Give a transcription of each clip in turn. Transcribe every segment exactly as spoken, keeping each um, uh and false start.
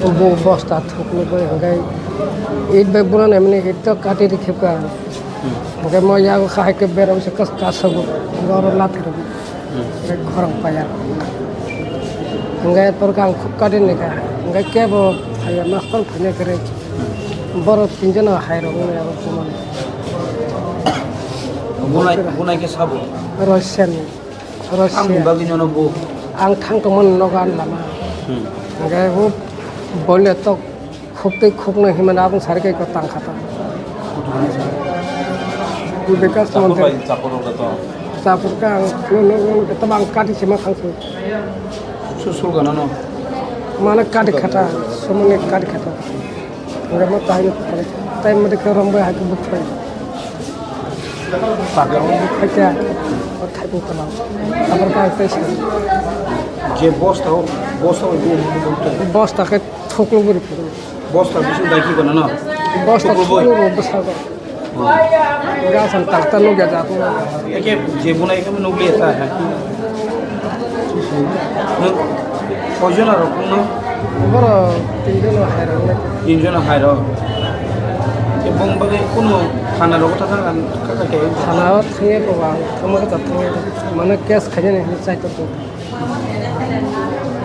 Bo bosta thuknugwi hwnkhe it bai buran emni it to kati ri khipka. Hwnkhe mo yago khai khe berang se kas kasago. Hwnkhe oro lathir. Hwnkhe khorang paya. Hwnkhe torkha ang khub kati ni kha. Hwnkhe kebo phaiya master phaiya kere. Borok tinjono hai rok wngya bo kuman. Bunai, bunai khe sabo. Russian. Ang Russia. Bugwi nono bo. Ang thang tongmani nogo ani lama. Hmm. Hwnkhe bo boile tok khuk tei khuk no himani abong sari kai ko tang kha ta. Bikas chapur montri. Bai chapur rok to. Chapur ka ang no, no, no, to bang kati sima khang su. Su, su gana no. Mana kati khata, sumuni kati khata. Hwnkhe mo tai no phai, tai mo de khe rombai hai khe bukhai. Bukhai khe, o thaibu kana. Abor ka tai se. Je bosta o, bosta o, je bosta khe thuklu buri phuru. Bosta bisu dai ki kana na? Bosta thuklu buri. Thuklu buri bwsa. Gasan takta nukya jat. Eke je bunai khe nukliya ta hai. Nung koijon aro kungno? Boro tinjon hai rok le. Tinjon hai rok. Je bung bagwi kuno thana rok ta thang kan ka ka ke. Thana o thangye ko bang, thangma ka thangye. Mane case khaye ne hinwi chai to.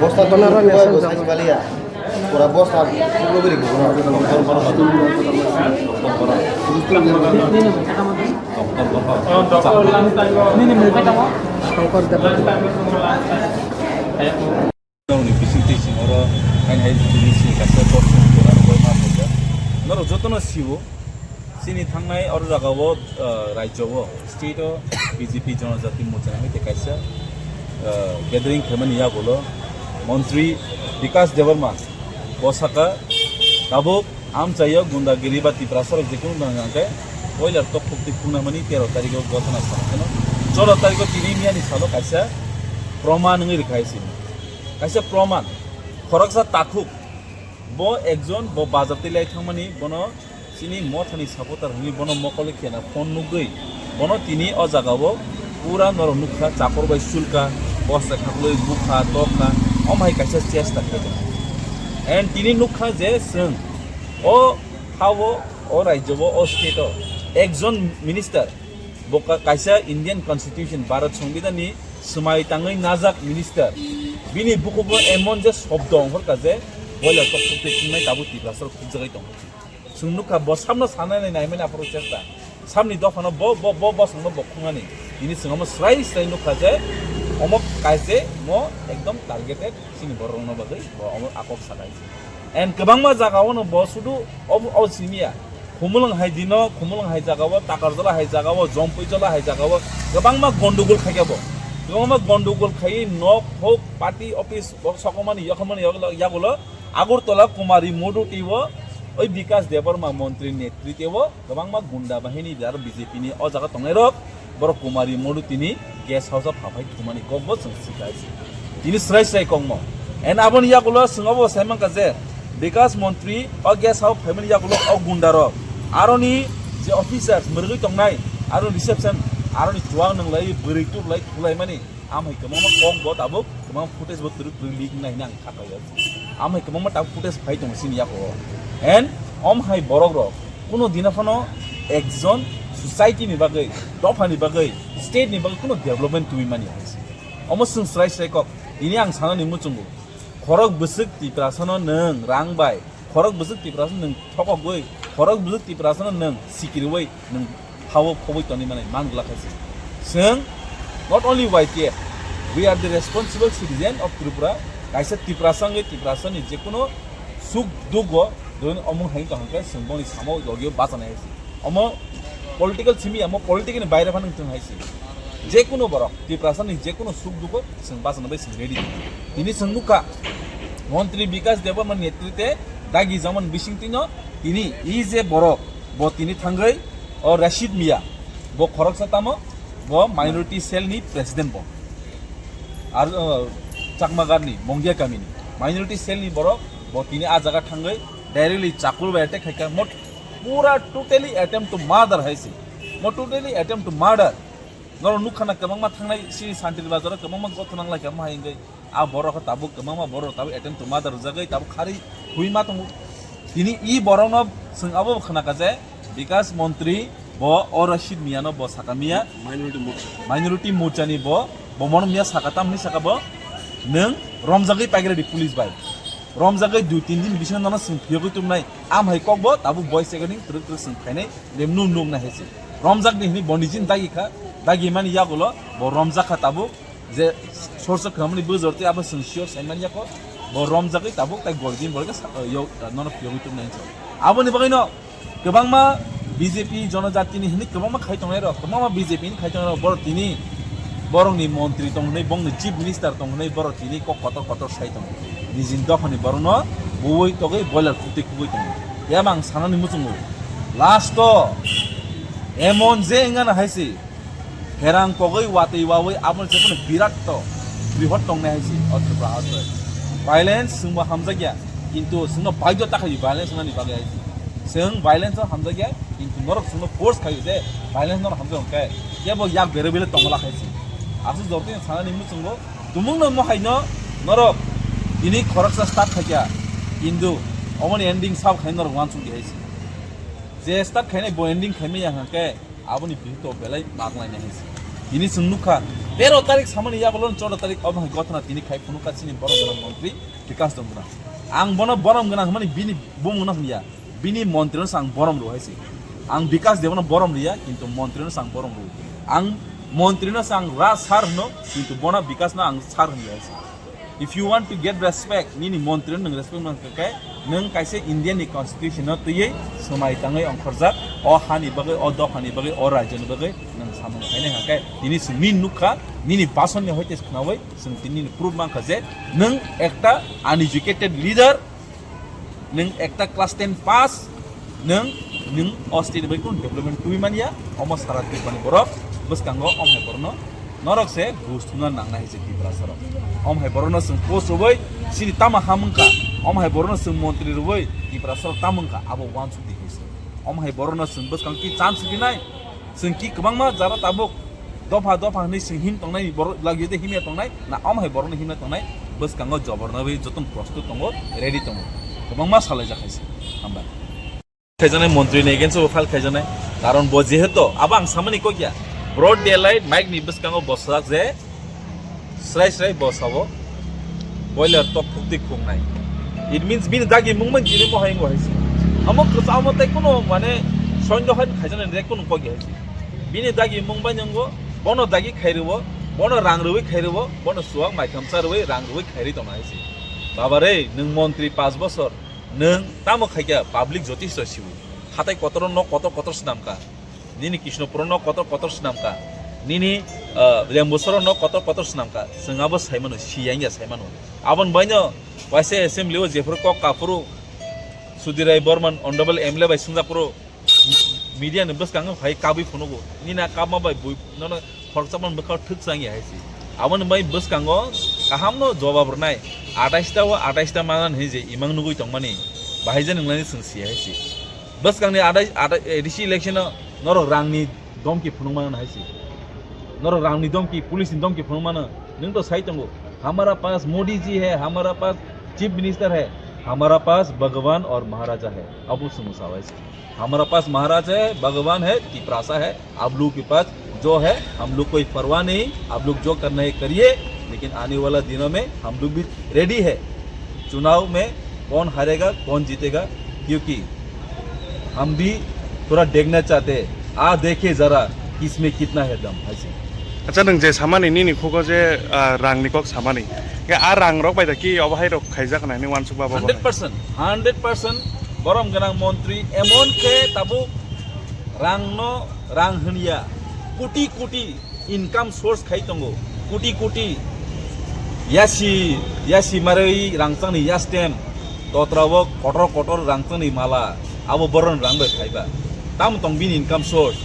Bosta bono ro ne san jama. Baliya. Pura bosta, pura beri ko, pura. Nini mungkin apa? Ni bising tei sing oro, kain hai bising kaisa bosta, pura, pura, pura. Norok jotono siwo. Chini thangnai oro jagao, ah, rajyo o, state o B J P Jonojati Morcha ni hai tei kaisa, ah, gathering khaimani yagulo Montri Bikas Debbarma bo saka, tabuk amchaio gundagiri ba Tiprasa rok jekunu nang hwnkhe boiler tok khuk twi phungnamani tero tarikh o gotona salo kheno, choudo tarikh o tini miyani salo kaisa proman wngwi rwkha hai se. Kaisa proman, khoroksa takhuk, bo ekjon, bo bazar twi lai thangmani, bono chini mothani supporter hwnwi bono mokol khena phone nugwi, bono tini o jagao pura norok nukha, chapor bai sulka, bosta khaklwi bukha, tokha, omo hai kaisa chesta khaijak. And tini nukha je chwng o hao, o rajyo o, o state o ekjon minister, bo ka-, kaisa Indian Constitution, Bharat Songbidan ni swmai tangwi najak minister, bini bukugo emon je shobdo ongkhorkha je boiler tok tok tei thwngmai tabuk Tiprasa rok khukjagwi tongo. Chwng nukha bo samno sanani naimani aphuru chesta. Samni dophano bo, bo, bo bosongno bo khungnani. Tini chwng omo srai srai nukha je omo kaise mo ekdom targeted chini borok rokno bagwi bo omo akok sakai. And kwbangma jagao no bo sudu ob-, ob simiya. Khumulwng hai dino, Khumulwng hai jagao, Takarjala hai jagao, Jompuijala hai jagao kwbangma gondogol khaikha bo. Kwbangma gondogol khaiwi nok hok, party office, bo sokomani, yokomani, yagulo, yagulo Agartala Kumari Modu teibo, oi Bikas Debbarma montri netrite o kwbangma gunda bahini aro B J P ni o jaga tongnai rok, borok Kumari Modu tini guest house o phaphai thumani kokbo chwng sikai. Tini srai srai kokmo. And aboni yagulo chwng obo sai mankha je Bikas montri o guest house phaimani yagulo o gunda rok, aroni je officers mwrwgwi tongnai, aro reception, aroni chuwak nwnglai, bwrwi tuklai, thulaimani. Amhai kwbangma kok bo tabuk kwbangma footage bo twrwk twrwk leak wngnai hwnwi ang kha kaiyo. Amhai kwbangma tabuk footage phai tongo chini yago. And omhai borok rok kuno dina phano ekjon society ni bagwi, dopha ni bagwi, state ni bagwi kuno development twi mani hai se. Omo chwng srai srai kok. Tini ang sanani muchungo. Khorok bwswk Tiprasano nwng rang bai, khorok bwswk Tiprasano nwng thokogwi, khorok bwswk Tiprasano nwng sikirwi, nwng hao khobwi tongwi manai man glak hai se. Chwng not only Y T F, we are the responsible citizen of Tripura. Kaisa Tiprasa wngwi Tiprasani jekunu suk dukgo doin omung hai tong hwnkhe chwng boni samo logio bachana hai se. Omo political simi, omo political ni baire phano wngthung hai se. Jekunu borok Tiprasani jekunu suk dukgo chwng bachana bai chwng ready. Tini chwng nukha Montri Bikas Debbarma netrite dagi jamani bisingtwino tini e je borok bo tini thangwi o Rashid Mia, bo khoroksa tamo, bo minority cell ni president bo. Ar, uh, Chakmagarh ni Mongia kami ni minority cell ni borok bo tini a jaga thangwi directly chakul bai attack khaikha. Mot pura totally attempt to murder hai se. Mo totally attempt to murder. Norok nukha na kwbangma thangnai sini Santir Bazar o kwbangma gotho nang lai kha, mo hai wngwi A borok khe tabuk kwbangma borok tabuk attempt to murder rwjagwi tabuk kharwi hui ma tongo. Tini i borokno chwng abo khna kha je Bikas Montri bo o Rashid Miano bo saka miya Minority Morcha. Minority Morcha ni bo, bo mono miya saka tamni saka bo nwng romjagwi paikre di police bai. Romjagwi dui tin din bisingo nono chwng phiyogwi tubunai. Am hai kok bo tabuk boy seconding twrwk twrwk chwng khainai. Dem nuk nuk na hesi. Romjak ni hini bo nijin dagi kha, dagi mani yagulo bo romjak kha tabuk je sorsa khamani bujor tei abo chwng sure sai mani yako bo romjagwi tabuk tai gol din bolga sa-, yo, nono phiyogwi tung nai chwng. Aboni bagwi no kwbangma B J P jonojati ni hini kwbangma khai tongnai rok, kwbangma B J P ni khai tongnai rok, borok tini borok ni montri tong hwnwi, bong ni chief minister tong hwnwi, borok tini kok kotor kotor sai tongo. Nijin dophani borok no buwi togwi boiler kutwi kubui tongo. Yamang sanani muchungo last o emon je wngana hai se, herang kogwi watwi wawi aboni se phano birat to, brihot tongnai hai se o Tripura haste. Violence chwngbo hamjakya, kintu chwngno baidhota khai violence wngnani bagwi hai se. Chwng violence o hamjakya, kintu norok chwngno force khai je violence norok hamjak hwnkhe kebo yak berwi bele tongla hai se. Aswk jotoni sanani muchungo tumungno mohai no norok tini khoroksa start khaikha, kintu omoni ending sab khai norok wansuk di hai se. Je start khainai bo ending khaimaya hwnkhe aboni bihik to belai magnai nai hai se. Tini chwng nukha tero tarik samani yagulo choudo tarik obo hai gothona tini khai phunukha chini borom gwnang montri Bikas Dongmura. Ang bono borom gwnang hwnmani bini bumungno hwnya, bini montri no ang borom rw hai se. Ang Bikas Debno borom riya, kintu montri no ang borom rw. Ang montri no ang ra sir hwno, kintu bono Bikas no ang sir hwnya hai se. If you want to get respect, nini montri nwng respect man khe, nwng kaisa India ni constitution no twiwi swmai tangwi ongkhorjak, o hani bagwi, o dophani bagwi, o rajyo ni bagwi nwng samung khainai hwnkhe, tini chwng nini nukha, nini bason ni hoite khnawi, chwng tini nini proof mankha je nwng ekta uneducated leader, nwng ekta class ten pass, nwng, nwng o state bai kunu development twi manya, omo sara Tripura ni borok bwskango om hai borokno norok se gus thumna nangnai hai se Tiprasa rok. Om hai borokno chwng post rwui chini tama ha mungkha, om hai borokno chwng montri rwui Tiprasa rok tamo wngkha abo wansuk di hai se. Om hai borokno chwng bwskang ki chance rinai, chwng ki kwbangma jara tabuk dopha dopha hwnwi chwng him tongnai borok lagio de himya tongnai na om hai borokno himna tongnai bwskango jobor nagwi jotono prostut tongo, ready tongo, kwbangma salaijak hai se. Hambai. Khaijaknai montri ni against o file khaijaknai. Karon bo jehetu abo ang samani kokya. Broad daylight mic ni bwskango bosajak je srai srai bo sabo boiler tok phukti khungnai. It means bini dagi mungmani tini mohai ngo hai se. Amo kwchamo tei kuno mane soindo hai khaijaknai rek kuno kokya hai se. Bini dagi mungbai nungo bono dagi khairwo, bono rang rwi khairwo, bono suwak maikhamsa rwi rang rwi khairi tongna hai se. Baba re, nwng montri panch bosor, nwng tamo khaikya public jotisto siwi. Hatai kotor nok kotor kotor swnamkha. Nini Krishnapur nok kotor kotor swnamkha. Nini, ah, Lembusoro nok kotor kotor swnamkha. Chwng abo saimano, siyangya saimano. Aboni baino waisa assembly o jephuru kok kaphuru Sudhir Rai Borman, honorable M L A bai swngjak phuru media ni bwskango phai kabui phunugo. Nini a kabma bai bui nono khoroksa man bwkha thwk changya hai se. Aboni bai bwskango kaham no jawab rwnai. Atais ta o atais ta manan hinwi je imang nugui tongmani. Bahai je nwnglani chwng siya hai se. Bwskangni adai, adai, A D C election o norok rangni domki phunukmano hai se. Norok rangni domki, police ni domki phunukmano. Nwng to sai tongo. Hamara paas Modi ji hai, hamara paas Chief Minister hai, hamara paas Bhagwan aur Maharaja hai. Abo swngwi sa hai se. Hamara paas Maharaja hai, Bhagwan hai, Tiprasa hai. आप लोगों के पास जो है, हम लोग कोई परवाह नहीं, आप लोग जो करना है करिए, लेकिन आने वाला दिनों में हम लोग भी रेडी है। चुनाव में कौन हारेगा, कौन जीतेगा, क्योंकि हम भी थोड़ा देखना चाहते हैं। आ देखिए जरा, किसमें कितना है दम, ऐसे। Acha, nwng je samani nini khugo je, ah, rangni kok samani. Ke a rang rok bai da ki obo hai rok khaijak nai ni wansuk ba bo. Hundred percent, hundred percent borom gwnang montri emon khe tabuk rangno rang hwnya, koti koti income source khai tongo, koti koti yasi, yasi marwi rangchakni yastem, totra o kotor kotor rangchakni mala, abo boron rang bai phaiba. Tamo tong bini income source?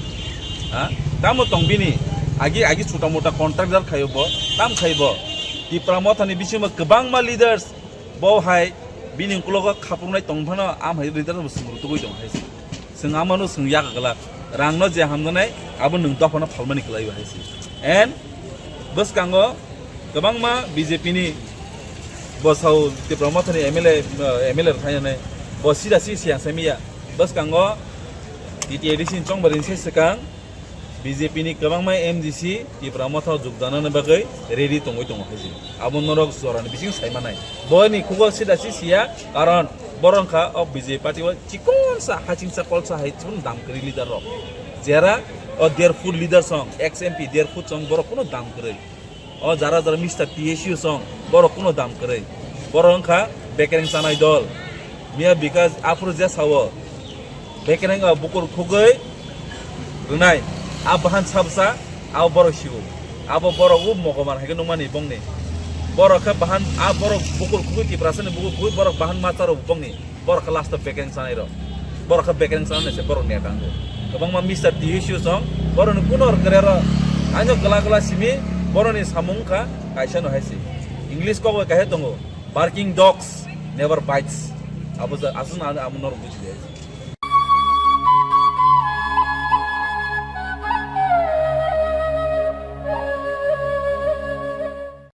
Ha? Tamo tong bini? Agi, agi chuta muta contractor khaio bo, tam khai bo. Tipra Mothani bisingo kwbangma leaders bo hai bini ukologo khapuknai tong phano, am hai leader bo swngru tugui tong hai se. Chwng amano chwng yak glak. Rangno je hamjaknai, abo nwng dophano phalmani kwlaiwi hai se. And bwskango kwbangma B J P ni Bo sao Tipra Mothani M L A, eh, M L A rok thainani. Bo sida si siya semiya. Bwskango T T A D C ni chongbarini se swkang B J P ni kwbangma M D C Tipra Motha o jukdanani bagwi ready tongwi tongo hai se. Abo norok jorani bising sai manai. Bo ni khugo sida si siya, karon borok wngkha o B J P party o chikonsa hachingsa kolsa hai chwng dam kwrwi leader rok. Jera o dear foot leader song, ex M P dear foot song borok kuno dam kwrwi. O jara jara Mister T S U song, borok kuno dam kwrwi. Borok wngkha bekereng chanai dol. Miya Bikas aphuru je sao, bekereng o bukur khugwi rwnai. A bahan sabsa, abo borok siu. Abo borok u mogoman hai khe nukmani bongni. Borok khe bahan, a borok bukur khugwi Tiprasani bukur khugwi borok bahan macharo bongni. Borok khe last o bekereng sanai rok. Borok khe bekereng sanai se borok ni akango. Kwbangma Mister T S U song, borok ni kuno rwkre ro. Aino gla gla simi, borok ni samung kha kaisa no hai se. English kok bai kaisa tongo. Barking dogs never bites. Abo ja-, aswk na amo norok buji de.